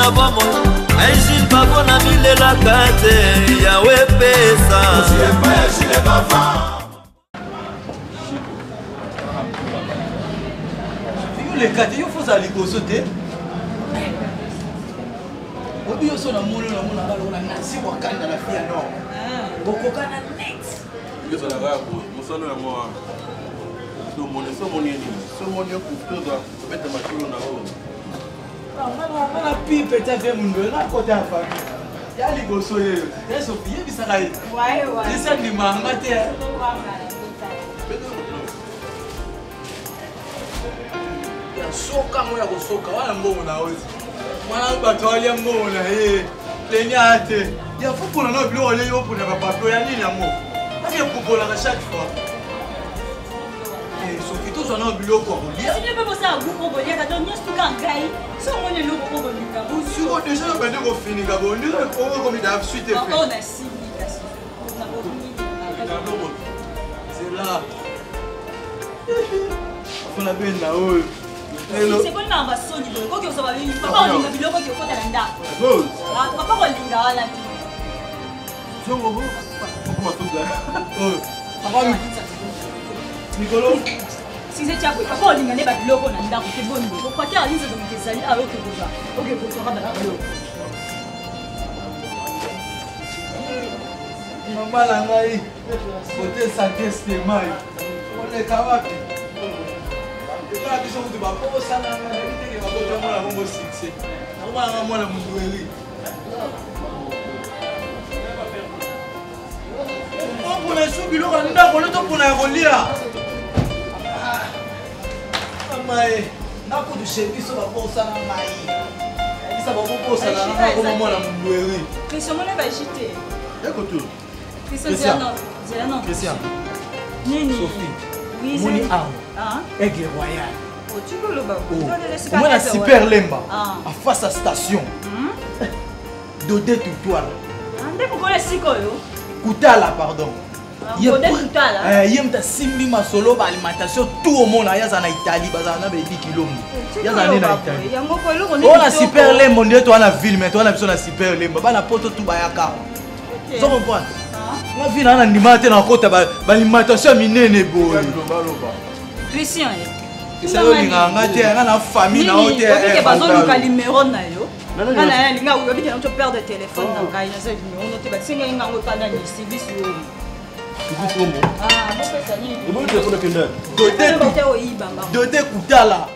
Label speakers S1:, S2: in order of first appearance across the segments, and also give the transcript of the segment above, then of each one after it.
S1: na bomoi. Ngai Gilles Bavo na milelaka te, Yawe pesa.
S2: Oleka te, yo fozala liboso te. Oyebi yo so namoni namonaka lokola nasi wakanda na fia nord bokokana net.
S3: Ezalaka ya boye mosala yango wana tomoni so omoni ye nini so omoni yo kutoza kobeta matolo na oyo
S2: Nga na pipe te ve mundu na kota ya famille ya liboso ye te sofi yebisaka ye esi andima nga te. Ya soka ngo ya kosoka wana mbongo na yo mwana bato alia mbongo na ye plenia te ya fopona na biloko alie yo opona bapapio ya nini yango ake kopolaka chaque fois. Soki tozwa na biloko ya kolia siko deja nabandi kofinika bondi okomi da suite zela afona benda oyo.
S4: Sekoli na basoni boye koki ozwa papa olinga biloko oki okota na ndako papa kolinga wana te.
S2: Mikolo
S4: size tia boye papa olinga nde babiloko na ndako te boni boye okwate alinza moto ezali awa oke kozwa oke kozwaka babiloko.
S2: Mama na ngai kote sante stemai oleka wapi ekala biso kutu bakosana nayebi teke bakota mwana bongo succès nakomonanga mwana mundueri opona esu biloko ya ndako lo topona ya kolia mamae nga kutu chez biso babosana ngai bisa bakobosana nanga koma mwana mundueri.
S4: Christian mona ba jite.
S3: Ekotu.
S4: Christian zela zela non.
S2: Christian.
S4: Nini?
S2: Sophie.
S4: Oui,
S2: Moni awa.
S4: Ah.
S2: Aigle royal.
S4: Otikoloba.
S2: Omona super lemba. A face à station. Dode Tutwala.
S4: Nde mokolo sikoyo.
S2: Kutala pardon.
S4: Ye
S2: ye moto asimbi masolo baalimentation tout omona ye aza na Italie bazala na baedi kilombo ye azala nde na Italie oyo na super lembo nde toa na ville mais toa na biso na super lembo bana poto tu bayaka ozo comprendre nga ville wana ndima te nakota baalimentation ya minene boye.
S4: Christian
S2: esali olingaka nga te nga na famille na yo te.
S4: Bazoluka numero na yo nga na yalinga oyebi ke nato perdre telefone na ngai naza numero no te basengai ngango epa nani service oyo.
S2: Dode Kutala.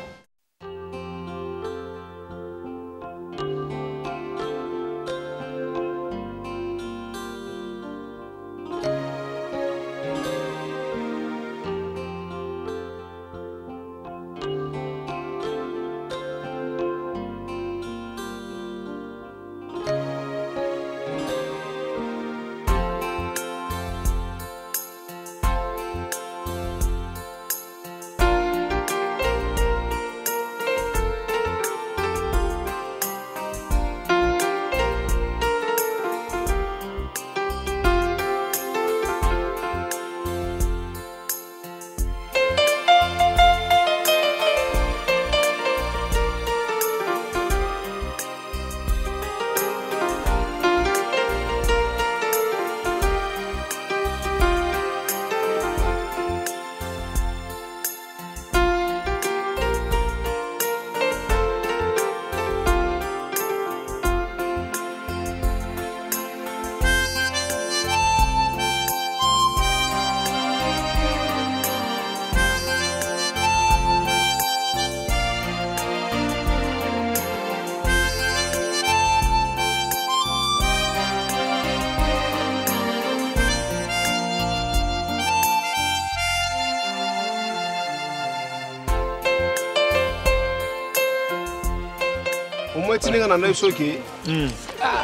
S3: Au moins tindinga na ngai soki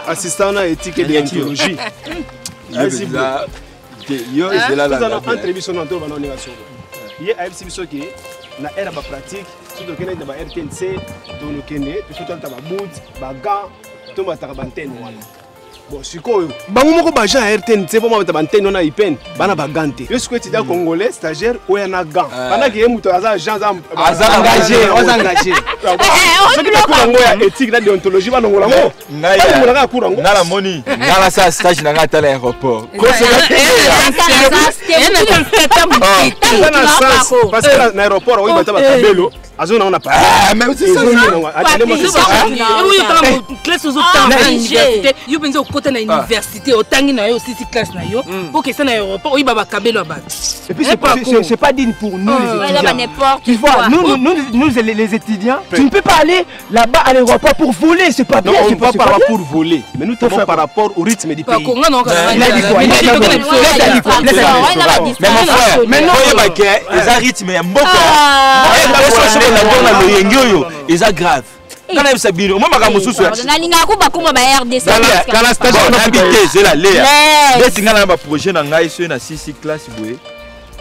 S3: assistant na éthique et déontologie
S5: yo ezela
S3: entre biso na to bana oninga soko ye ayebisi biso ke na ere ya bapratique so tokende na ba RTNC tolokende biso tolata baboot bagant tomataka bantene wana.
S5: Bon sikoyo bango moko baagent ya RTNC mpo mabata bantene wana ipene bana bagan te. Yo sikoyo étudiant congolais stagiaire oya na gant. Pendant que ye moto aza agent
S6: aza
S5: engagé, oza engagé. Soki na cours yango ya éthique na déontologie balongola yango. Balongola kaka cours yango.
S6: Nga namoni nga nasala stage na nga ata na aéroport.
S5: Eza na sens parce que na aéroport oyo bata bakabelo azongi nango na
S7: classe ozotanga na université yo mpenza okota na université otangi na yo osisi classe na yo mpo okesa na aéroport oyiba bakabelo ya bato.
S8: Et puis c'est pas digne pour nous les étudiants. Tu vois, nous, nous, nous, les, les étudiants, tu ne peux pas aller là-bas à l'aéroport pour voler, c'est pas bien.
S5: Non, on ne va pas pour voler, mais nous te par rapport au rythme du pays.
S8: Il a dit quoi? Il a dit quoi? Il a dit quoi?
S6: Mais mon frère, mais non, eza rythme ya mboka. Na loyenge oyo eza grave. Nga nayebisa bino omwa makambo mosusu
S9: nalingaka ko bakoma ba RDC
S6: nayebi te ezela leya neti nga na baprojet na ngai soki na sisi classe boye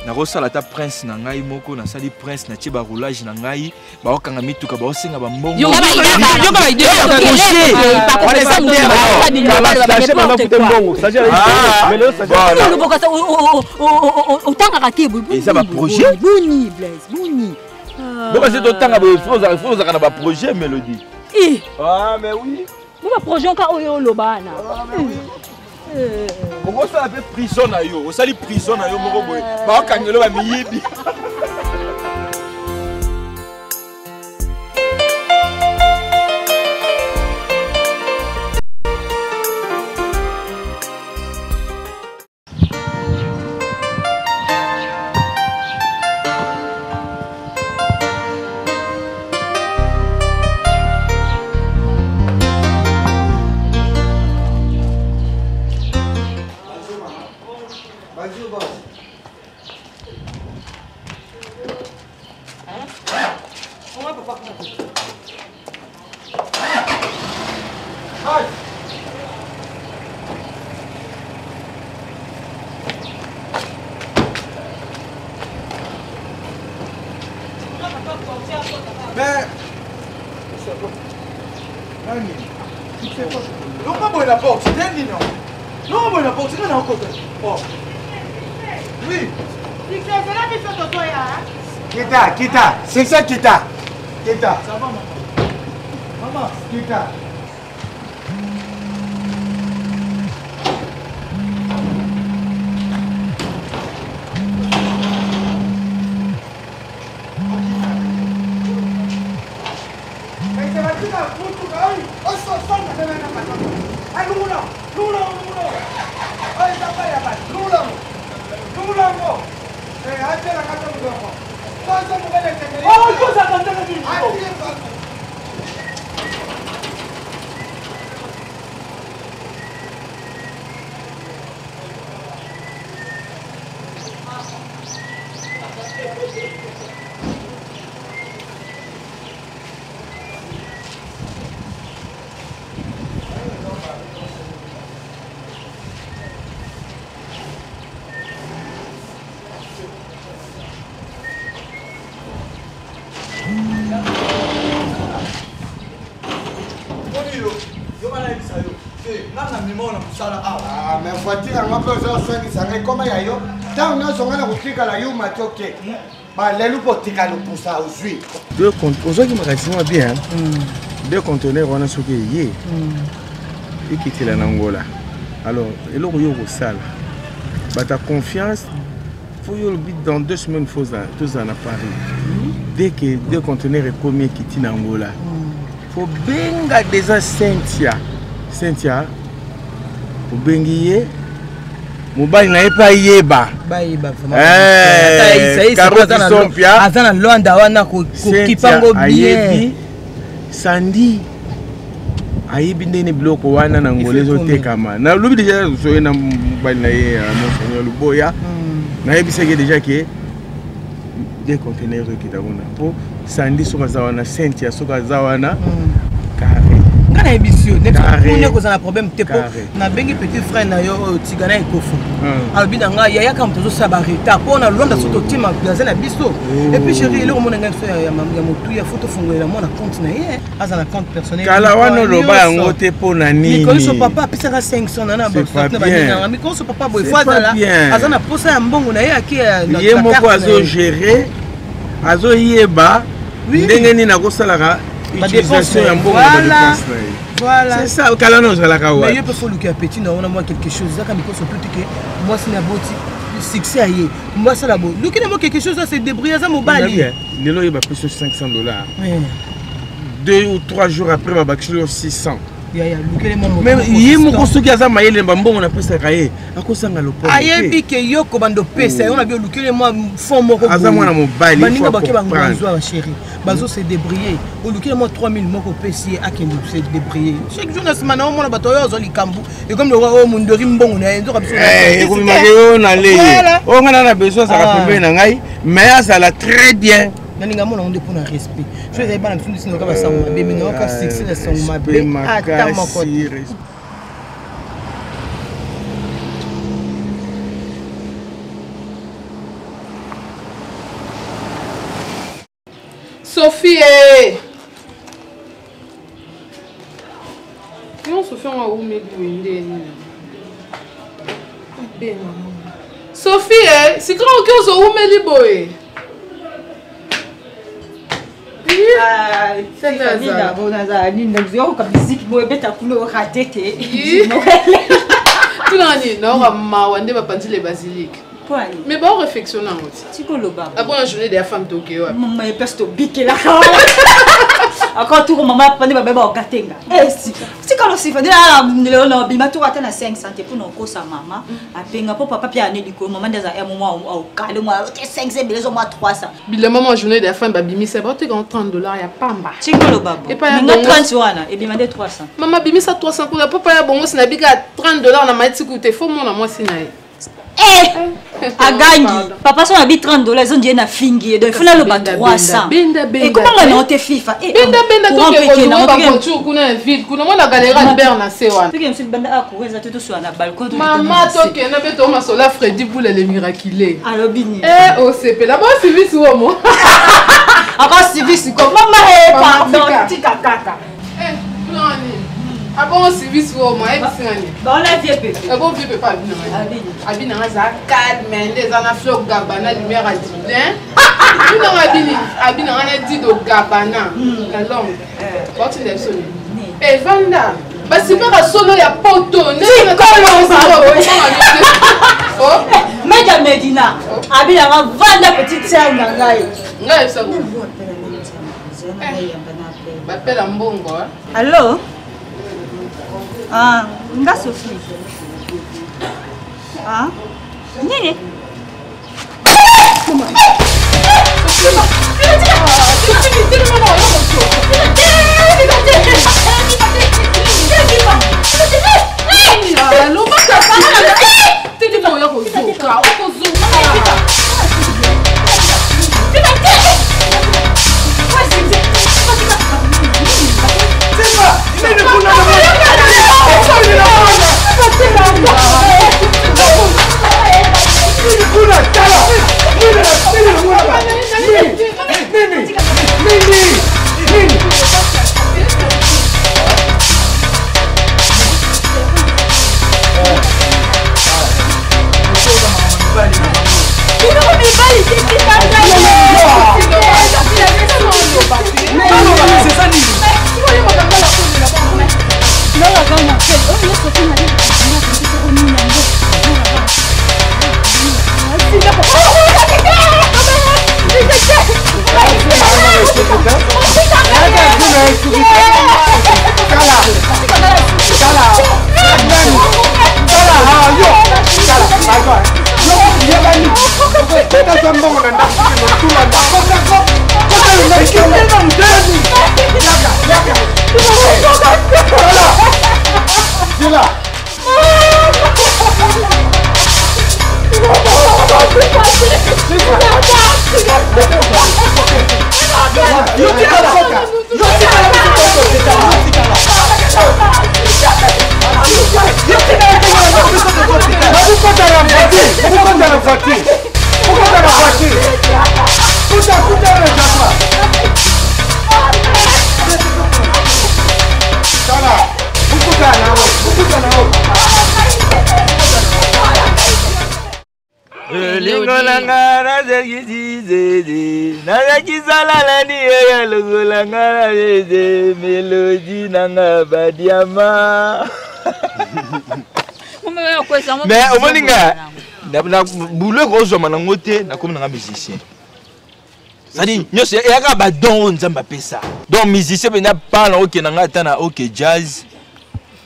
S6: nakosala ata prince na ngai moko, nasali prince, natie baroulage na ngai, baokanga mituka, baosenga bambongo.
S9: Otangaka te.
S6: Eza baprojet.
S9: Boni Blaise, boni.
S6: Bokasi totanga boye, fo ozalaka na baprojet mélodie. Ah mais oui.
S9: Bo baprojet oka oyo oloba wana.
S6: Okosala mpe prison na yo, osali prison na yo moko boye, baokangelo bamiyibi.
S2: Mais nani longa boye na porte te nini longa boye na porte nga na okota. Oh oui.
S8: Kita, kita, c'est ça, kita. Kita.
S2: Ça va maman? Maman,
S8: kita.
S10: Mais voiture yango mpe ozoswanisa ngai ekoma ya yo ntango nyonso ngai na kotikala yuma ti oke balelu mpo otika lopusa ozwi.
S11: Ozwaki makanisi mwa bien. Deux conteneur wana soki eye ekitela na Ngola, alors eloko yo okosala, bata confiance fo yo olobi dans 2 semaines fo tozala na Paris. Dès que deux conteneurs ekomi ekiti na Ngola, fo benga déjà Cynthia. Cynthia obengi ye, mobali na ye mpe ayeba.
S12: Bayeba. Aza na Lwanda wana kokipango bien.
S11: Sandi ayebi ndenge biloko wana na Ngola ezotekama. Nalobi déjà soye na mobali na ye monseigneur Luboya, nayebisaki déjà ke deux conteneurs ezokita kuna mpo Sandi soki aza wana, Cynthia soki aza wana, carré.
S12: Nga nayebisi yo kuna kozala na problème te mpo nabengi petit frère na yo oyo tika na ekofo alobi na ngai yaya kaka moto azosala baretard mpo na lwanda so totie magasin na biso et puis chéri eloko mona ngai biso ya motuya fo tofongolela mwana compte na ye aza na compte personnel
S11: kala wana oloba yango te mpo na nini
S12: mikolo nyonso papa apesaka 500 na na baninanga mikolo nyonso papa boye fo azala aza na posa ya mbongo na ye ake
S11: ye moko azogere azoyeba ndenge nini akosalaka utilisation ya mbongo na badepense na ye
S12: Voilà.
S11: C'est ça, kala na ozalaka wapi?
S12: Mais yo pe faut luka petit na wana moi quelque chose. Zaka mikoso tout que moi si na boti succès aye. Moi ça la bo. Luki na moi quelque chose ça se débrouiller za mobali.
S11: Lelo yeba peso 500 dollars. 2 ou 3 jours après babakiseli yo 600.
S12: Yaya lukele mwa moto.
S11: Mais ye moko soki aza mayele ba mbongo napesaka ye akosanga lopomo
S12: ayebi ke yo kobanda opesa yo na bi olukele mwa fond moko
S11: aza mwana mobali
S12: baninga bake bangonzwa ba chéri bazo se débrouiller olukele mwa 3000 moko opesi ye akende se débrouiller chaque jour na nsima na omona bato oyo azwa likambo ekomi lokola oyo mondori mbongo na ye nzoka biso
S11: ekomimaka yo na leye oyo ngai na na besoin azalaka pembeni na ngai mais azala très bien
S12: nalinga mona ngo nde mpona respect so ezali bana biso ndesi nayoka basango mabe me nayoka succès na sango mabe ata moko te.
S7: Sophie eh! Yo Sophie yango awumeli boye nde nini? Abenga Sophie eh, sika oki ozowumeli boye. Tuna nini naoka mawa nde bapanzi le basilique. Mais bao réflexion yango ti.
S9: Tikoloba.
S7: Après la journée de la femme toke wapi?
S9: Mama epesi tobikelaka wana. Encore tour mama pande babeba okatenga. Eh si. Tikalo sifa nde na lelo na bima tour ata na 500 te pona okosa mama. Apenga po papa pia ne likolo mama nde aza un moment au kale moi te 500 ebele zo moi 300.
S7: Bilamba mwa journée de la femme babimisa baoteka 30 dollars ya pamba.
S9: Tikoloba bo.
S7: Epai ya
S9: Nga
S7: bongo.
S9: 30 wana ebima nde 300.
S7: Mama bimisa 300 kuna papa ya bongo sinabika 30 dollars na maiti kute fo mona mwasi na ye.
S9: Eh! Agangi papa so nabi 30 dollars ezondi ye na fingi ye donc ifo naloba 300 ekomanga nango te fifa.
S7: Benda benda toke kolouer bavoiture kuna na ville kuna mwana galera Albert na se wana.
S9: Toke mosusu libanda a courant eza te, toswala na balcon.
S7: Mama, tokenda mpe to masola Fredi Bula le miraculé.
S9: Alobi nini?
S7: Eh, osepela bo service womo.
S9: Ako service ko mama e pardon, tika kaka.
S7: Eh, kuna nini abongo service womo ayebisinga nini?
S9: Baola vie pepe.
S7: Ebo vie pepe abinanga abinanga aza calme nde eza na Fleur Gabana lumière ya Dublin abinanga abini abinanga na Dido Gabana na Londres baotinda biso nini evanda basipaka solo ya poto.
S9: Meja Medina abinanga vanda petite sœur na ngai.
S7: Ngai yebisa bapela mbongo.
S4: Allo, ah, nga Sophie. Ah, nini?
S7: Telema oya kozoka okozoka.
S5: Kuna tala nini nini nini?
S4: Biloko mibali tetika.
S5: Tata mbongo na ndako tula ndako.
S8: Okokuta na yo.
S6: Elingo na nga nazalaki zeze nazalaki salalani oyo lokola nga na zeze melodi na nga badiama mais omoni nga bulo ekozwama nango te nakomi nanga musicien cestadire nyonso eyaka badon oyo nzambe apesa donc musicien mpenza pa na okenda ngai ata na oke jazz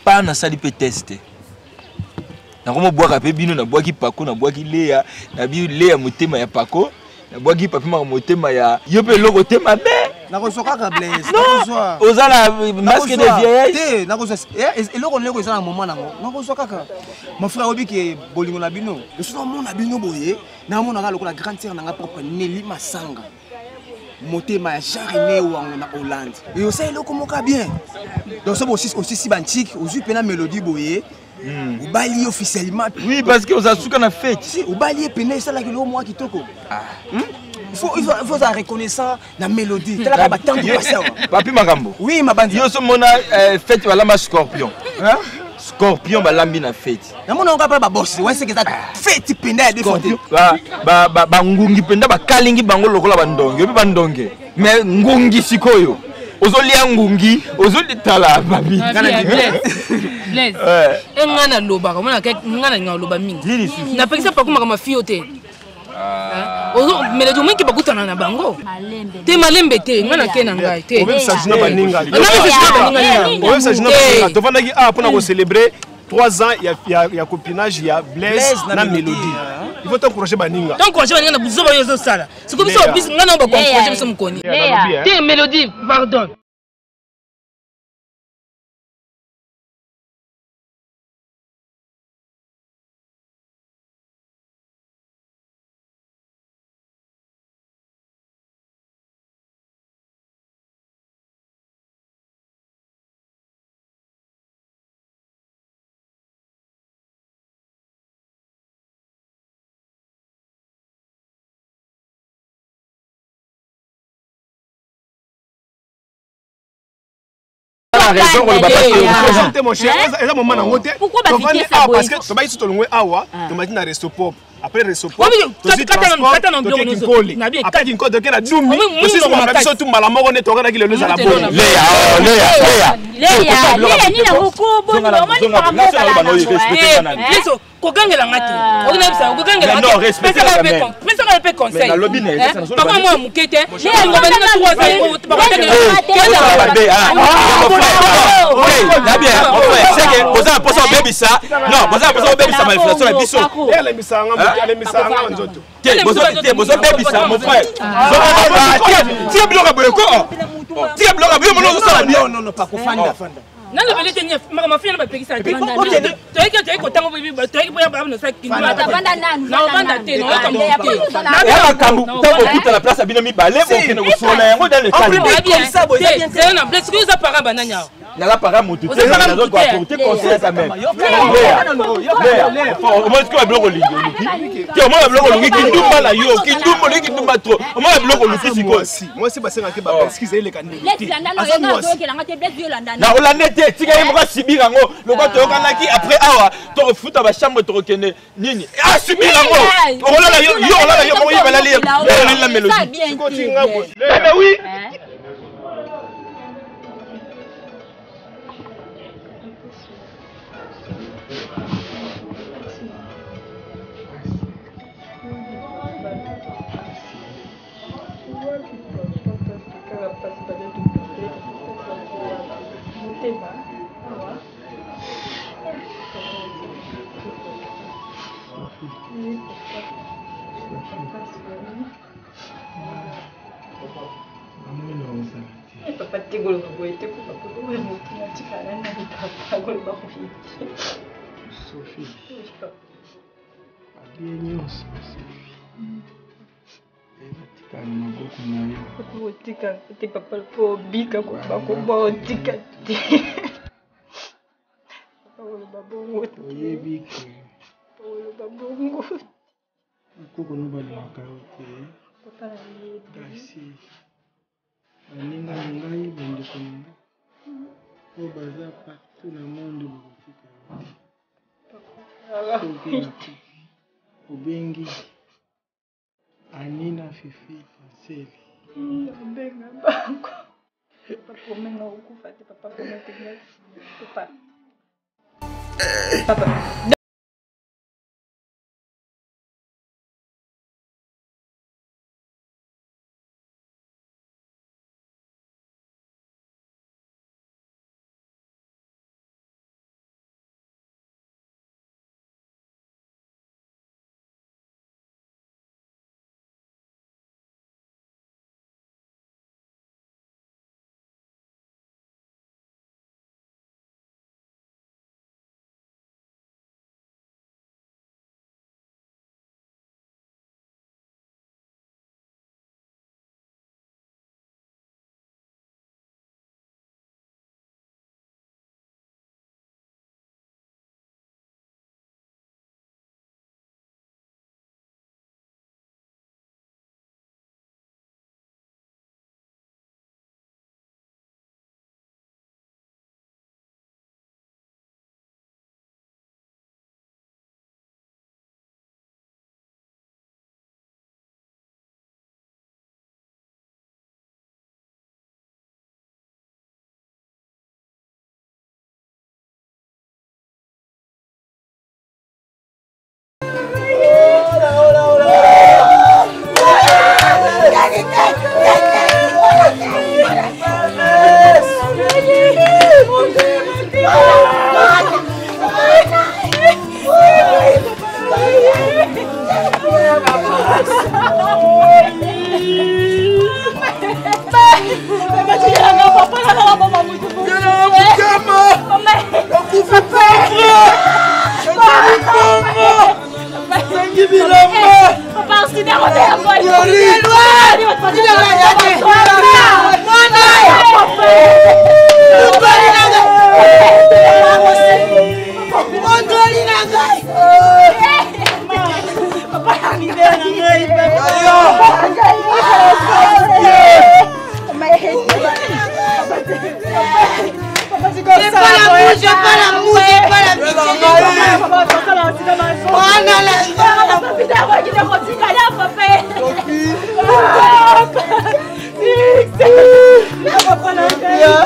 S6: pa nasali mpe test te nakomobwaka mpe bino nabwaki pako nabwaki leya nabi leya motema ya pako nabwaki papimaka motema ya yo mpe eloko te mabe
S8: nakozwa kaka blaise
S6: oza na masque de vieillesse
S8: te nakozwa eh, eloko neloko eza na moment nango nakozwa kaka mon frère oyebi ke bolingo na bino lisusu namona bino boye namonaka lokola grande sœur na nga propre Nelly Masanga motema ya Jean René Wango na Hollande et osala eloko moko ya bien donc soki osisi bantike ozwi mpena mélodie boye hmm. obali ye officiellement
S6: oui parce que oza suka na fete
S8: si obali ye mpena esalaki eloko moko kitoko ah. hmm? il faut ozala reconnaissant na mélodie hmm. talaka batango pasawa
S6: papi makambo
S8: oui mabanzi
S6: yo ozomona euh, fete balamba scorpion scorpion balambi na fete
S8: namona yango kaka babosi wana seke eza feti mpenza ya defo te
S6: bangungi mpenza bakalingi bango lokola bandonge oyebi bandonge mais ngungi sikoyo ozolia ngungi ozolitala babi
S7: e ngai nalobaka omonaka ngai nalinga koloba mingi napekisa pakomaka mafio te Ah. Melodi omoniki bakutana na bango te malembe te ngai nake na ngai te
S5: tofandaki awa mpona kocelebre 3 ans ya, ya, ya copinage ya Blaise, Blaise na, na Mélodie. Il faut t'encourager baninga.
S7: T'encourager baninga na buzoba yo ozosala. Sikoyo biso biso ngai na ba encourager biso mokoni. Te Mélodie, pardon.
S5: Raison koloba parce que mon cher eza moment nango te tovandi awa parce que tobaki so tolongwe awa tomati na resto pop après resto pop tozwi transport toke kinkole après kinkole toke na dumi tosisi makambo biso tu mbala moko nde tokanaki lelo ezala bongo
S6: Leya Leya
S9: Leya Leya nini yango ko boni omoni makambo ezala
S7: nango kogangela nga te okinayebisa okogangela pesaka mpe conseil papa mwa moke te
S6: boza na mposa obebisa non boza na mposa obebisa manifestation na biso te bozobebisa mon frère tika biloko ya boye ko tika biloko ya boye mona ozosala bien
S7: nalobeli te makambo afina bapekisa te toyeki toyeki kotanga toyeki mpo ya naovanda te nayoka
S6: ya makambo ntango okuta na place ya bino mibale bokende kosolola yango dans le
S7: calme na ble soki oza parent banani awa
S6: naza parent motu te nazo koapporte conseil quand même omoni sikoyo biloko olingi oluki te omona biloko oluki kindumba na yo kindumba oluki kindumba trop omona biloko oluki sikoyo
S5: mwasi basengaki ba excuse eleka ndenge te aza mwasi
S6: na olande te tika ye moko asibir yango lokola toyokanaki après awa tokofuta bachambre tokokende nini asibir yango okolala yo yo olala yo moko ye balali olali na mélodie mais oui
S4: Papa te koloba boye te po papa oyo motu natikala nani papa koloba boye te
S11: Sophie abie nyonso Sophie Etikala na maboko na yo.
S4: Papa otika te papa po obika koloba koba otika te. Papa koloba bongo te.
S11: Oyebi ke.
S4: Papa koloba bongo te.
S11: Bakoko no balingaka yo te.
S4: Papa nayebi.
S11: Kasi baninga na ngai bandeko na ngai oyo baza partout na monde bakotika yo. Obengi Anina Fifi Panseli.
S4: Obenga bango. Papa promet nga okufa te, papa promet te nga. Papa. Papa.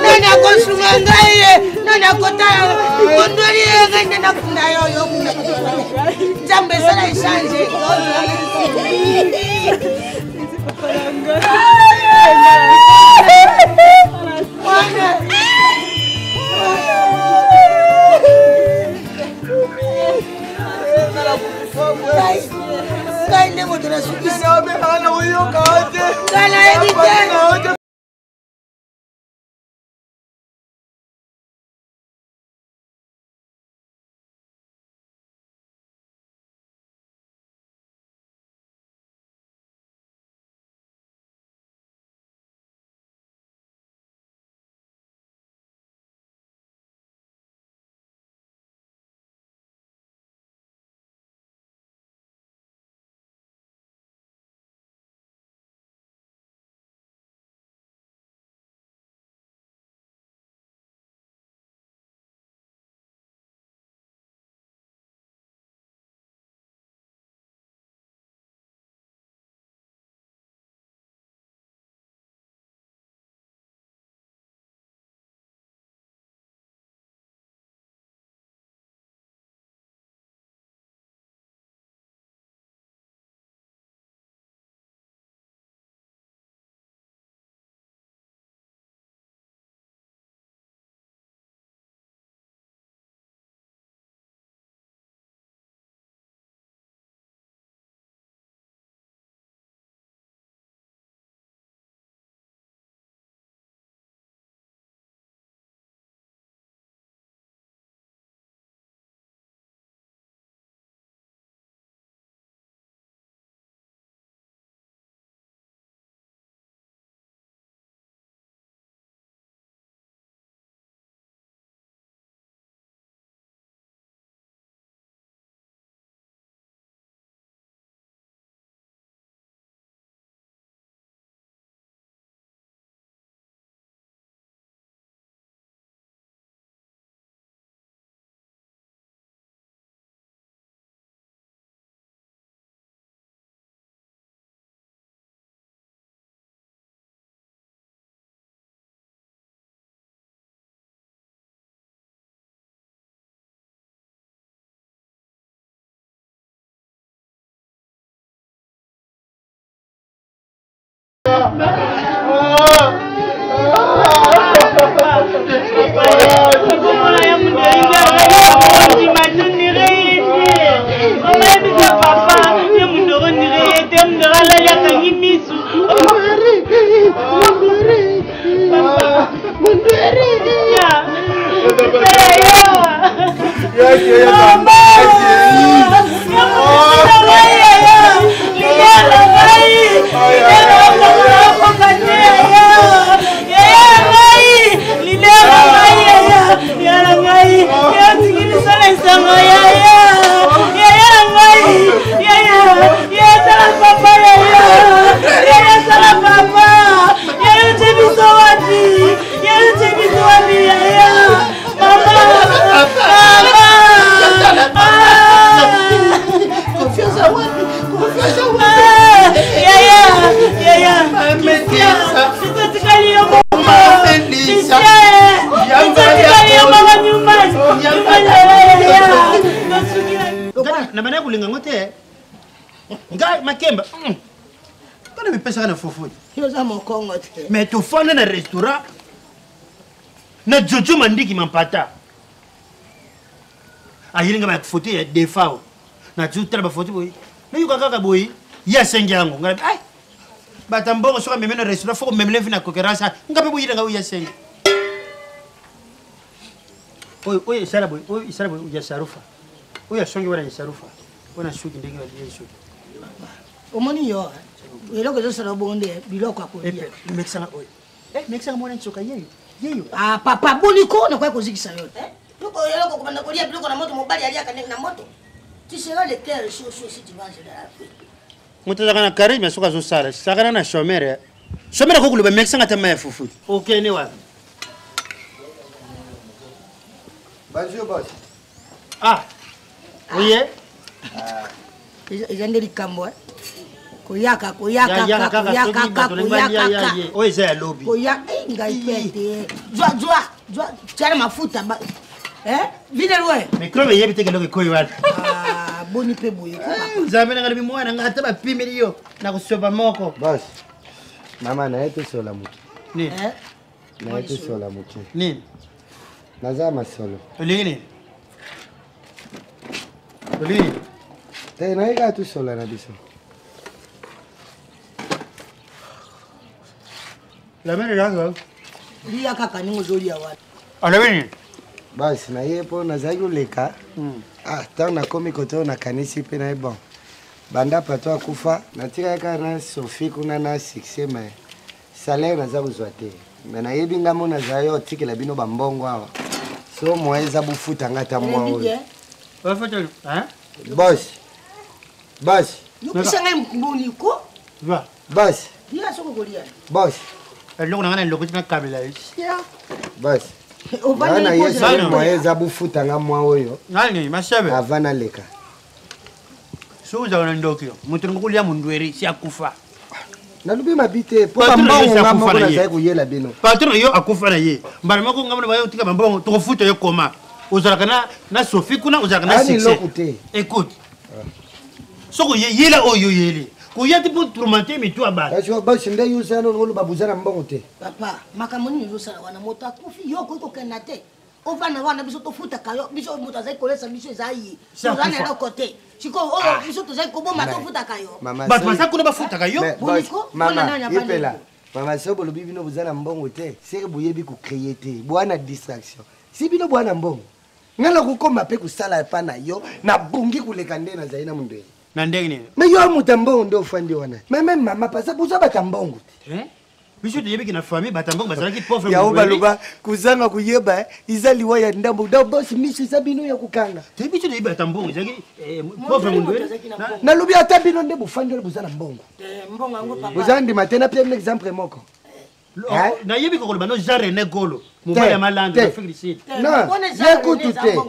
S12: Nani akosunga ngai ye nani akotala kondoli ye ngai nde nakunda yo yo nzambe esala echange. Ngai nde moto nasukisi ngai nayebi te.
S13: Na banda kolinga yango te ngai makemba kana mipesaka na fufu
S14: oza mokongo te
S13: mais tofanda na restaurant na jojo mandiki mampata ayeli nga bafoto ya defao natala bafoto boye nayoka kaka boye ye asengi yango ngai ai bata mbongo soki amemi na restaurant fo komemele mfi na concurrence nga mpe boyela nga oyo asengi oyo oyo esala boye oyo esala boye ya sarufa oyo asongi wana ya sarufa mpo na suki ndenge balie suki
S14: omoni yo eloko ezosala bongo nde biloko ya kolia
S13: mekisanga oyo mekisanga mwana nsoka yeyo yeyo
S14: ah papa boni ko nakoya kozikisa yo te eloko kobanda kolia biloko na moto mobali aliaka ndenge na moto tu seras le cœur chaud chaud si tu manges de la fruit
S13: moto azalaka na charisme soki azosala sakana na chomere chomere akoki koloba mekisanga ata mai ya fufu okende wapi
S10: Bonjour, boss.
S13: Ah, oye
S14: eza nde likambo eh. koyaka koyakaka koyakaka koyakaka
S13: oyo eza ya lobi
S14: koya eh, ngai mpe te zwa zwa zwa tiana mafuta eh, vide loin
S13: microbe eyebi te keloko ekoyi wana
S14: ah, boni mpe boye
S13: nzambe nanga lobi mwana nga ata bapimeli yo na kosopa moko
S10: bos mama naye tosola moke
S13: nini
S10: naye tosola moke
S13: nini
S10: naza masolo
S13: olingi nini olingi nini
S10: te naye kaka tosola na biso
S13: lamene kaka
S14: lia kaka ndenge ozolia wana
S13: alobi nini
S10: basi na ye mpo nazalaki koleka ah ntango nakomi kote oyo nakanisi mpe na ye bon banda pato akufa natikaki kaka na sophie kuna na succès mais salaire naza kozwa te me nayebi nga mo nazala yo otikela bino bambongo awa so moye eza bofuta nga ata mwa oyo bos bos
S14: yokisa ngai boliko
S10: bos
S14: lia soki okolia
S10: bos
S13: eloko na ngai na eloko ti nakabela ye
S10: bos nga na ye soki moye eza bofuta nga mwa oyo
S13: nani masebe
S10: avant naleka
S13: soki ozala na ndoki moto olingi kolia mondweri si akufa
S10: nalobi mabi te mpo bambongo nga moko nazali koyela bino
S13: patron yo akufa na ye mbala moko nga mona bayo tika bambongo tokofuta yo koma ozalaka na na sophie kuna ozalaka na succès
S10: te
S13: écoute soki oyeyela oyo oyeli koya te mpo tourmente mitu ya bato
S10: basi nde yo osala nongo oloba boza na mbongo te
S14: papa makambo nini ozosala wana moto akufi yo okoki kokenda te ovanda wana biso tofutaka yo biso moto azali kolesa biso eza ye toza na eloko te sikoyo oyo ah. biso tozali koboma tofutaka yo
S13: bato baza kuna bafutaka yo
S10: epela mama so bolobi bino boza na mbongo te seke boyebi kocreye te boa na distraction si bino boa na mbongo ngai nakokoma mpe kosala epa na yo nabongi koleka nde nazali na mondele
S13: na ndenge nini
S10: me yo moto ya mbongo nde ofandi wana meme mama pasa boza bato ya mbongo te
S13: biso toyebiki na famille bato ya mbongo bazalaki pauvre
S10: yango baloba kozanga koyeba eh, eza liwa ya ndambo donc bos miso eza bino ya kokanga
S13: te biso toyebi bato ya mbongo ezalaki eh, pauvre mondwele
S10: nalobi ata bino nde bofandi wana boza na mbongo boza ndima te napia bino exemple moko
S13: nayebi kokoloba no jean rené golo mobali ya malando na afrique du sud
S10: non ye kutu te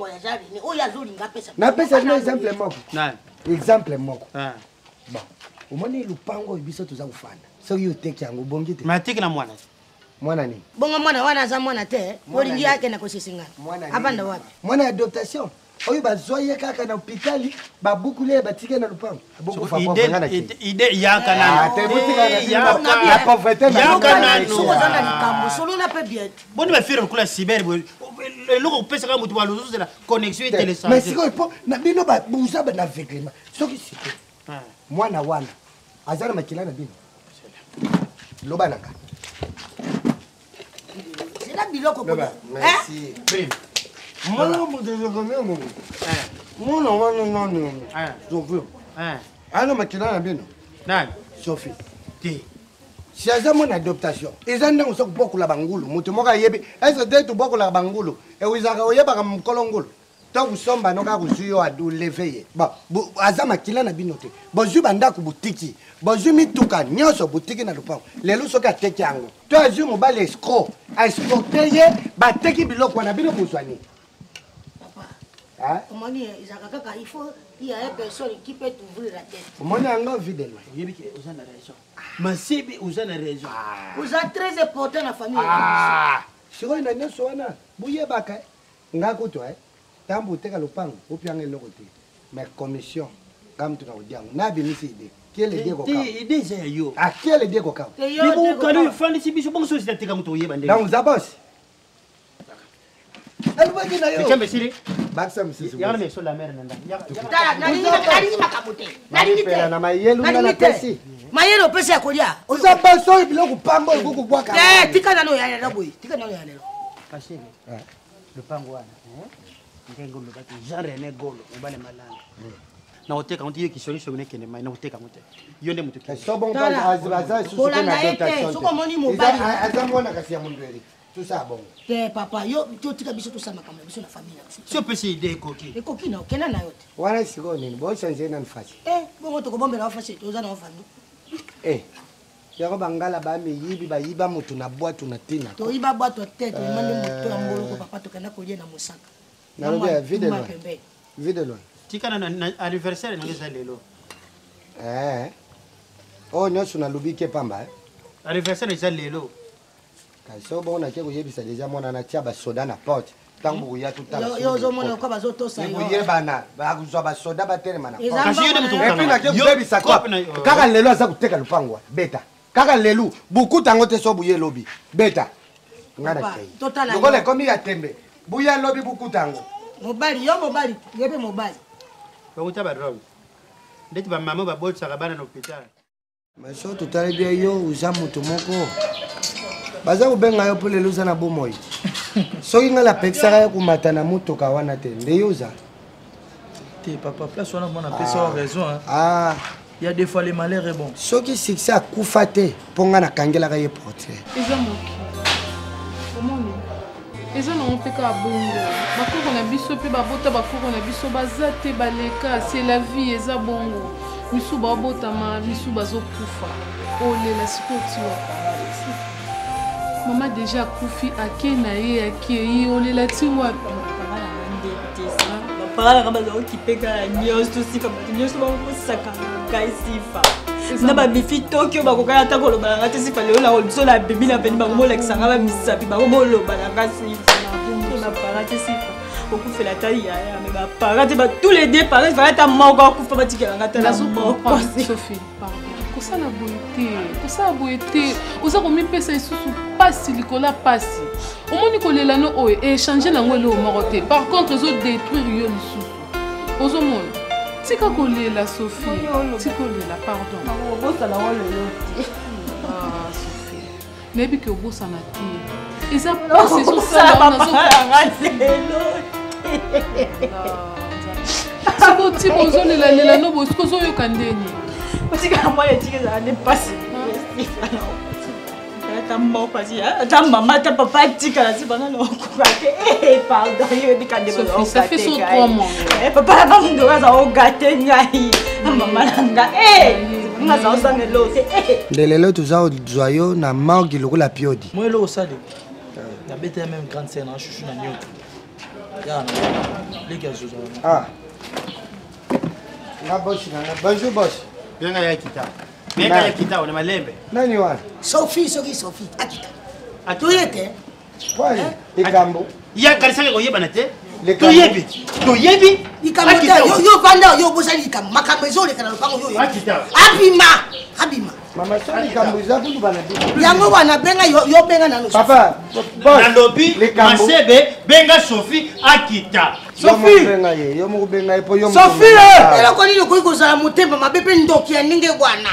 S10: napesa bino exemple moko exemple moko bon omoni lupango oyo biso toza kofanda soki oteki yango obongi te
S13: mateki na mwana.
S10: Mwana nini?
S14: Bongo mwana wana aza mwana te, olingi akende kosesenga. Avanda wapi?
S10: Mwana ya adoptation. Oyo bazwa ye kaka na hôpital, babukuli ye batike na lupango.
S13: Ide yaka nanu.
S10: La pauvreté
S13: yaka nanu.
S14: Soki oza na likambo, solola mpe bien.
S13: Boni bafire lokola cyber boye. Eloko kopesaka moto balozozela connexion etelecharge.
S10: Mais sikoyo po na bino babuza na aveuglement. Soki sikoyo mwana wana aza na makila na bino. Loba na nga.
S14: Zela biloko
S10: Loba, merci. Mwana moto ezokomia mongo. Mwana wana nani? Sophie. Ana makila na bino.
S13: Nani?
S10: Sophie.
S13: Te.
S10: Si aza mwana adoptation, eza ndenge oza kobokola bangulu. Moto moko ayebi, est-ce que tobokolaka bangulu? Ewizaka oyebaka mokolo ngulu. To kosomba no kaka kozwi yo adoleve ye. Bon, aza makila na bino te. Bozwi bandako botiki, bozwi mituka nyonso botiki na lopango. Lelo soki ateki yango, to azwi mobali escroc, escroque ye, bateki biloko wana bino bozwa nini?
S14: Papa, omoni ezalaka kaka il faut il y a une personne qui peut t'ouvrir la tête.
S10: Omoni yango vide loin.
S13: Oyebi ke oza na raison. Masebe oza na raison.
S14: Oza très important na famille.
S10: Sikoyo na nyonso wana boyebaka nga kutu eh, ntango boteka lopango opianga eloko te mais commission nga mutu na kodia yango nabimisi ide kiele die kokawa
S13: ide eza ya yo
S10: ah kiele die kokawa
S13: libokano efandisi biso bongo sosi nateka moto oyeba ndenge
S10: donc oza bosi alobaki na yo
S13: echambe esili
S10: bakisa mosusu
S13: yaka na meso la mere na ndako
S14: nalingi makambo te nalingi te
S10: na mayele nga napesi
S14: mayele opesi ya kolia
S10: oza basi oyo biloko pamba oyo kokobwaka
S14: te tika nano ya lelo boye tika nano ya lelo
S13: kashere lopango wana ndenge olobaki Jean René Golo mobali malanga nakoteka ngo te yo kisongisongi nekende mai nakoteka ngo te yo nde moto
S14: kolanda ye te soki omoni mobali
S10: aza mwana kasi ya mondweli tosala bongo
S14: te papa yo totika biso tosala makambo na biso na famille na biso
S13: si opesi ide ekoki
S14: ekoki na okenda na yo te
S10: wana sikoyo nini bochange nani fasi
S14: e bongo tokobombela yo fasi toza na yo famille
S10: e yango bangala bamiyibi bayiba moto na bwatu na ntina
S14: toyiba bwatu te toyima nde moto ya mboloko papa tokenda kolie na mosaka
S10: nalobi ya vide loin vide loin
S13: tika na anniversaire nange eza lelo
S10: oyo nyonso nalobi ke pamba
S13: anniversaire eza lelo
S10: kasi soki bongo nake koyebisa deja mwana natia basoda na porte ntango bokoya totalakoyebana bakozwa basoda batelema na epuis nake koyebisa kaka lelo aza koteka lopango beta kaka lelo bukuta yango te so buye lobi beta nga na kei lokola ekomi ya tembe buya lobi bukuta yango
S14: mobali yo mobali ye mpe mobali
S13: bakuta badroge ndeti bamama babotisaka bana na hôpital
S10: Mais soki totali bien yo oza moto moko baza kobenga yo mpo lelo oza na bomoi soki ngai napekisaka yo komata na motoka wana te nde yo oza
S2: te papa place wana mwana apesa yo raison hein.
S10: ah.
S2: Il y a des fois le malheur est bon.
S10: Soki succès akufa te mpo ngai nakangelaka ye portrait.
S7: Eza mokili. Omoni eza nango mpe kaka bongo bakoko na biso mpe babota bakoko na biso baza te baleka c'est la vie eza bongo misu babotama misu bazokufa olela sikoyo ti wapi mama deja akufi ake na ye akei olela ti wapi
S4: bapara nanga baza okipe kaka nyonso sifa bato nyonso bakosaka ngai sifa na bamifi tokyo bakokaki ata koloba na ngai te sifa lelo na biso na bibi na peni bango bolakisa ngai bamisapi bango boloba na ngai sifa bapara te sifa okufela ata yaya me bapara te tous les deux parents fala ata moko akufa batikela ngai ata na moko
S7: Sophie pardon kosala boye te kosala boye te oza komipesa lisusu mpasi likolo ya mpasi omoni kolela no oyo echange nango eloko moko te par contre ezodétruire yo lisusu ozomona tika kolela sophie tika kolela pardon
S4: obosana ngo lelo te
S7: ah, sophie nayebi ke obosana te eza mpasi ezosala
S4: lelo
S7: sikoyo tika ozolelalela no boye sikoyo ozoyoka ndeni
S4: otikala mwana etika ezala nde mpasi ata moko asi ata mama ata papa atikala si bana na okoka te eh, pardon yoyebika nde papa nanga mondo aza ogate ngai na mama na nga eh, nga aza osanga eloko te eh.
S10: Nde lelo toza kozwa yo na morgue lokola piodi.
S2: Moi eloko osali nabeta ya meme grande sœur na chouchou na nioka yaka na leki ya zozo
S10: ah nga bosi na nga bonjour boss
S13: benga ya kita benga ya kita ona malembe
S10: nani wana
S14: sophie soki sophie akita. Toye te.
S10: Likambo.
S13: Ya kanisaki koyebana te. Toyebi. Toyebi.
S14: Likambo te. Yo vanda yo obosani likambo. Makambo ezoleka na lopango yo. Abima. Abima.
S10: Mama so likambo eza kutu bana biso.
S14: Yango wana benga yo yo benga nano.
S10: Papa,
S13: nalobi Masebe benga Sophie akita.
S10: Sophie benga ye, yo moko benga ye po yo
S14: Sophie! Eloko nini okoki kozala motema mabe mpe ndoki ya ndenge wana?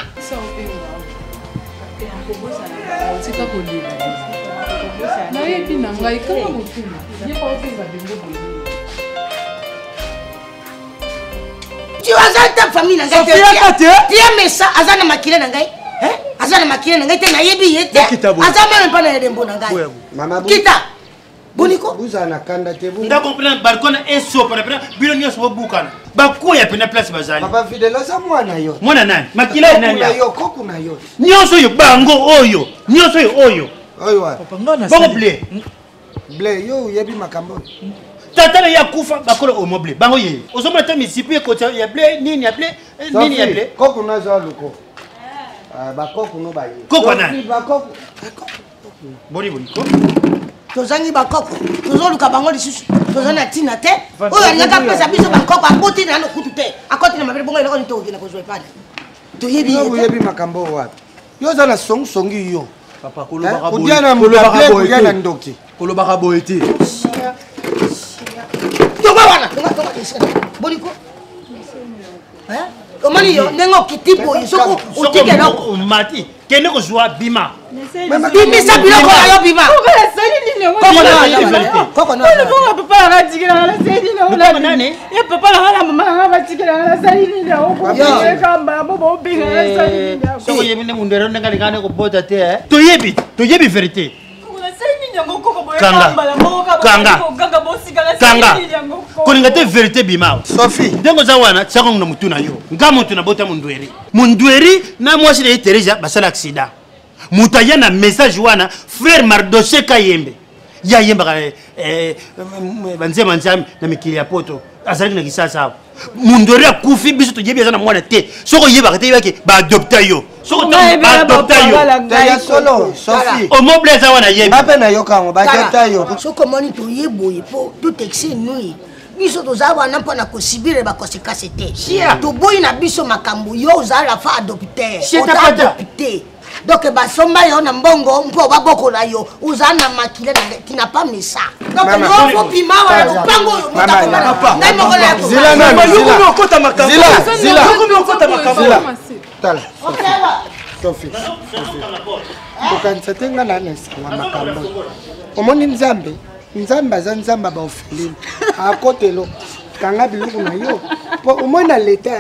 S7: Tika kolela. Nayebi na ngai kaka motema. Ye pa obenga bengo boye.
S14: Tu aza ta famille na ngai te. Tia mesa aza na makila na ngai. Aza na makila na ngai te nayebi ye te. Aza meme mpa na elembo na ngai. Kita. Boniko.
S10: Buzala na kanda te.
S13: Ndako mpena balcon esopana mpena bino nyonso bobukana. Bakwea mpena place bazali.
S10: Papa Fidel aza mwana yo.
S13: Mwana nani? Makila ya nani?
S10: Yo koku na yo.
S13: Nyonso oyo bango oyo. Nyonso oyo oyo.
S10: Oyo wapi?
S13: Bongo ble.
S10: Ble yo oyebi makambo oyo.
S13: Tata na ye akufa bakolo omo ble bango ye. Ozomona te misipi ekoti ya ble nini ya ble nini ya ble.
S10: Koku na zo luko. Bakoku no baye.
S13: Koko nani?
S10: Bakoku.
S13: Boni boni ko.
S14: Tozangi bakoko tozoluka bango lisusu toza na ntina te oyo alingaki apesa biso bakoko akoti nano kutu te akoti na mabele bongo eloko nini tokokende kozwa epana toyebi
S10: oyebi makambo oyo wapi yo oza na songisongi yo
S2: papa kolobaka
S10: boye na ndoki
S2: kolobaka boye te
S14: tonga wana boniko omoni yo ndenge okiti boye soki otiki eloko
S13: omati kende kozwa bima
S14: bimisa biloko na yo bima
S13: soki oyebi nde mundere ndenge alingaka nde kobota te toyebi toyebi verité kanga kanga kanga kolinga te verité bima
S10: sophie
S13: ndenge oza wana tiaka na motu na yo nga motu nabota mondweri mondweri na mwasi na ye Theresia basala accident moto aya na message wana frère Mardoche Kayembe ye ayembaka eh, eh, banzemba nzambe na mikili ya poto azalaki na kisasa awa mundweri akufi biso toyebi aza na mwana te soki oyebaka te yebaki baadopta yo soki baadopta yo
S10: ya solo sofi
S13: omoble aza wana yebi
S10: mpe nayoka yango baadopta yo
S14: soki omoni toye boye mpo tout excès nui biso toza wana mpo na kosibire bakonsekanse te toboyi na biso makambo yo ozala fa adopter oza adopte donc basomba yo na mbongo mpo babokola yo oza na makila tu n'as pas mis ça donc yo fo bima wana lopango oyo motakomana ngai moko
S10: nayokomi
S2: okota makambo okota makambo
S10: tala Sophie kokanisa te ngai na na esengo makambo omoni nzambe nzambe aza nzambe ya baorpheline akotelo kanga biloko na yo po omoi na leta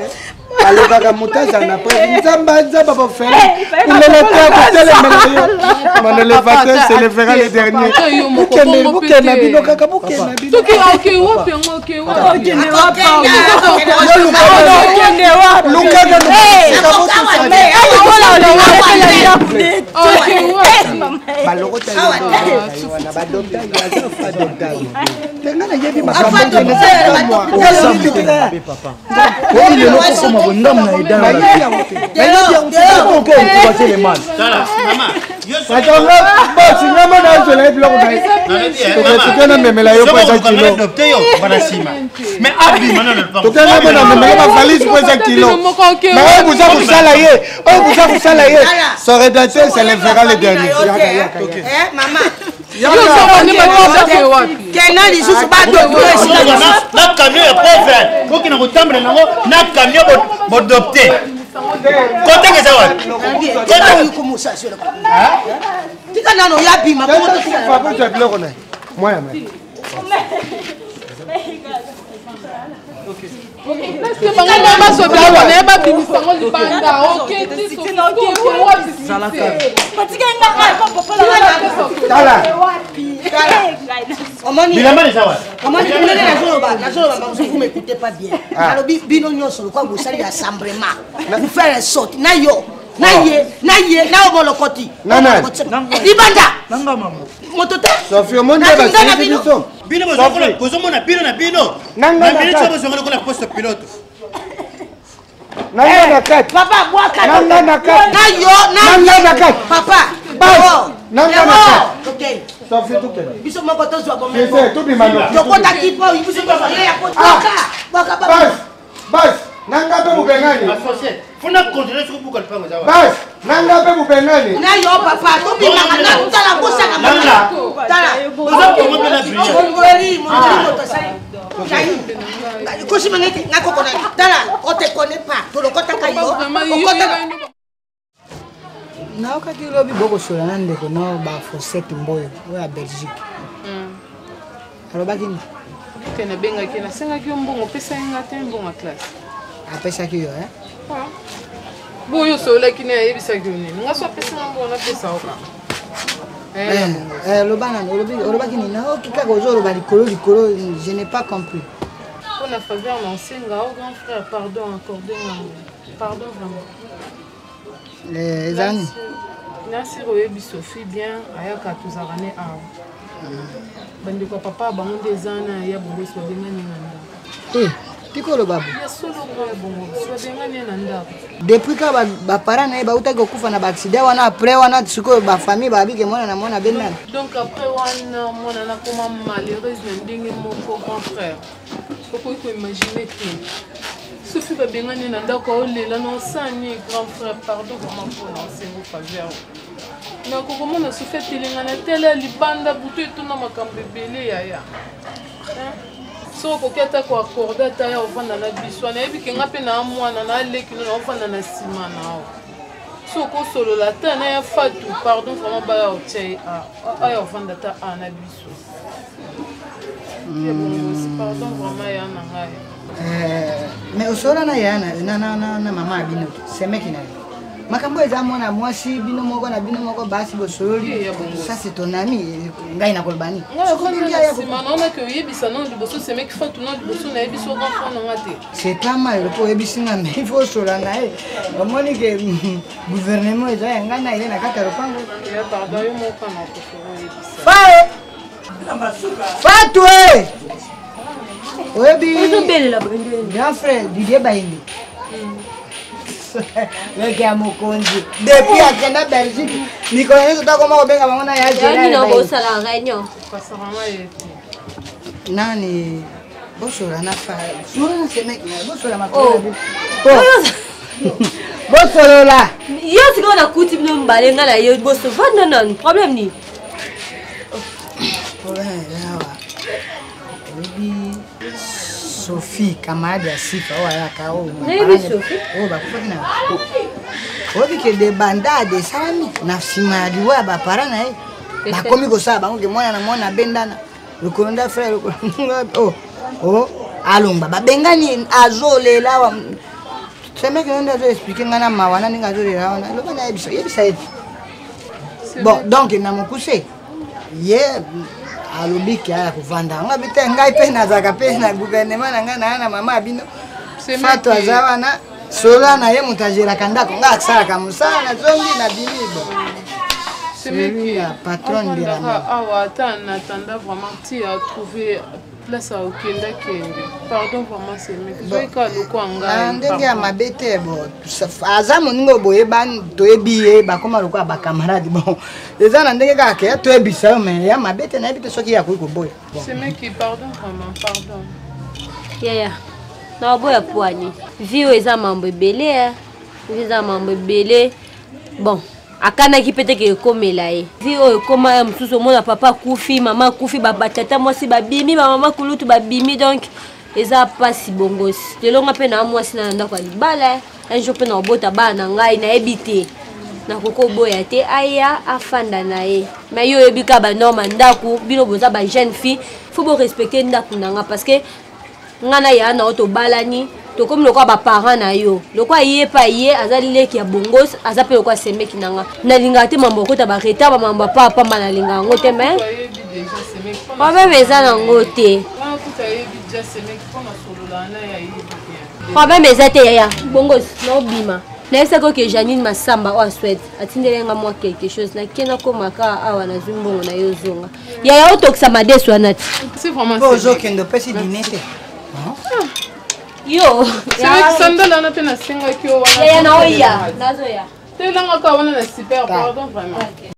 S10: alobaka moto azala na preuve nzambe nzambe baorpheline kulele te akotelemela yo mon élévateur se lèvera le dernier bokende bokende bino kaka bokende bino lukaka balokota wana badopta yo aza fa dopta yo te nga nayebi makambo
S2: oyi lelo kokoma bondamu na edanencourage le mal
S10: atonga bosi nga mona azwela ye biloko na ye toke namemela yo po eza kilo tokenga mona memela bavalise po eza kilo mais oyo boza kosala ye oyo boza kosala ye son rédacteur se lèvera le dernier
S14: kena lisusu
S13: na camion ya pauvre bokina kotambola nango na camion bodopte kotanga eza wapi
S14: tika nano ya bima
S10: biloko na mwana
S7: bango bazwa biloko na ye babimisa yango libanda
S14: omoni ndenge nazoloba nazoloba mamosu vous m'écoutez pas bien nalobi bino nyonso lokola bosali rassemblement vous faire un saut na yo na ye na ye na yo molokoti libanda moto te
S10: sofi omoni nde basilisi biso
S13: bino bozomona bino na bino na minute oyo bozonga lokola poste pilote
S10: nanga na kati
S14: papa bwaka
S10: nanga na kati
S14: na yo
S10: nanga na kati
S14: papa
S10: bas. Nanga na
S14: tokende.
S10: Sophie tokende.
S14: Biso moko tozwa
S10: bomengo. Tobima noki.
S14: Tokotaki po biso tozwa ye ya kotoka. Baka ba.
S10: Bas, bas, nanga mpe bobengani.
S13: Funa contrôler soki buka lupango eza wapi.
S10: Bas, nanga mpe bobengani.
S14: Na yo papa, tobimaka na tala kosaka
S13: Nanga.
S14: Tala.
S13: Oza kongo mpe na brillant.
S14: Mongoli, mongoli moto asali. Kosimba neti nga koko na tala, on te connaît pas. Tolokotaka yo. Okotaka.
S15: Nayokaki lobi bokosola na ndeko no bafosete mboyo oyo ya Belgique. Alobaki nini?
S7: Te, nabengaki, nasengaki yo mbongo, opesaki nga te mbongo ya classe.
S15: Apesaki yo eh?
S7: Ah. Boyo osololaki ne, ayebisaki yo nini? Nga so apesi nga mbongo, napesa yo kaka. Eh,
S15: eh, eh, loba nani, olobaki nini? Nayoki kaka ozoloba likolo likolo, je n'ai pas compris.
S7: Mpo na faveur na osenga o grand frère, pardon, accorde nga pardon vraiment.
S15: Eh, eza nini?
S7: Nasir, oyebi Sophie bien, ayaka tozalaka ne awa. Bandeko ya papa bango nde eza na ya bongosi, babengani na ndako.
S15: Eh, tika oloba bo.
S7: Ya solo grand ya bongosi, babengani ye na ndako.
S15: Depuis kaka baparent na ye bautaki kokufa na baaccident wana, après wana sikoyo bafamille babike mwana na mwana abendana.
S7: Donc après wana mwana nakoma malheureuse na ndenge moko grand frère. Okoki koimagine te. Soki babengani na ndako aolela na osani grand frère, pardon vraiment mpona osengo faveur. Nakokomona Sofi atelengana tele libanda butu etuna makambo ebele yaya. Soki okoki ata koakorde ata ya ovanda na biso, nayebi ke nga mpe na mwana na aleki no na ovanda na nsima na yo. Soki okosolola ata na ya Fatu, pardon vraiment, baya otia ye aya ovanda ata a na biso. Pardon vraiment ya na ngai.
S15: Mais osola na ya na na na na mama ya bino semeki na ye makambo eza mwana mwasi bino moko na bino moko basi bosololi, ça c'est ton ami, ngai nakoloba nini?
S7: Nsima naonaki oyebisa nano liboso semeki Fatu, nano liboso nayebi so grand frère nanga te.
S15: C'est pas mal po oyebisi nga, mais il faut osola na ye, omoni ke gouvernement eza ya ngai na ye na kati ya lopango.
S7: Ya pardon, yo moko na préféré oyebisa.
S15: Fae Fatu e oyebi grand frère Didier Bayindi, leke ya mokonzi, depuis akenda Belgique mikolo nyonso takoma kobenga bango na ya
S16: Gérard. Bosala réunion.
S15: Nani bosola na fa sola na semeki na bosola makolo bosolola.
S16: Yo sikoyo nakuti bino mibale, ngai na yo boso vanda nanu, problème nini?
S15: Problème eza awa, oyebi Sophie, camarade ya Sifa oyo ayaka oyo
S16: Nayebi Sophie.
S15: Oyo bakufaki na, oyebi ke debandade esalami na nsima ya liwa ya baparent na ye, bakomi kosala bango ke mwana na mwana abendana lokolo nda frère lokolo oh, oh, alongba babengani, azolela awa. Semeki yo nde azo explike ngai na mawa na ndenge azolela wana, loba nayebisa, yebisa ye. Bon, donc na mokuse ye alobi ke aya kovanda yango abi te, ngai mpe nazalaka mpe na gouvernement na ngai naa na mama ya bino Fato aza wana, sola na ye moto agelaka ndako, ngai asalaka mosala, nazongi na bimi. Bon, celui la patronne de la maison.
S7: Awa ata en attendant vraiment ti a trouver place akenda kende, pardon vraiment semeki, soki kaka lokwa ngai.
S15: Ndenge ya mabe te. Bon, aza moninga oyo boyebani, toyebi ye, bakoma lokola bacamarade. Bon, eza na ndenge kaka ke toyebisa yo, mais ya mabe te, nayebi te soki ye akoki koboya. Bon.
S7: Semeki, pardon vraiment, pardon.
S16: Yaya, na baboya pwani vie oyo eza mambo ebele, eh. Vie eza mambo ebele. Bon, akanaki mpe teke ekomela ye vie oyo ekoma ya mosusu, omona papa akufi, mama akufi, batata mwasi babimi, bamama kulutu babimi, donc eza mpasi. Bongosi lelo nga mpe na mwasi na ndako ya libala, un jour mpe na kobota bana na ngai, nayebi te nakoki oboya te aya afanda na ye. Mais yo oyebi kaka banorme ya ndako, bino boza ba jeune fille, faut borespecte ndako na nga, parce que nga na ya na yo tobalani, tokomi lokola baparent na yo, lokola ye mpe ye aza leki ya bongos, aza mpe lokola semeki na nga. Nalingaka te mambo okota baretard, bamambo ya pamba, nalinga yango te, mais problème eza nango te.
S7: Wana kuta ayebi ja semeki mpo na solola na ye, ayebi bien.
S16: Problème eza te yaya bongos, naobima, nayebisaki oke Janine Masamba oyo aswete atindeli nga mwa quelque chose, nake nakomaka awa, nazwi mbongo na yo, ozonga yaya, otokisa madesu wana ti.
S7: C'est vraiment
S15: mpo ozokende opesi dine te.
S16: Yo.
S7: Semeki, sandala wana mpe nasengaki yo wana.
S16: Yaya, naoya, nazoya.
S7: Telangaka wana na super, pardon vraiment.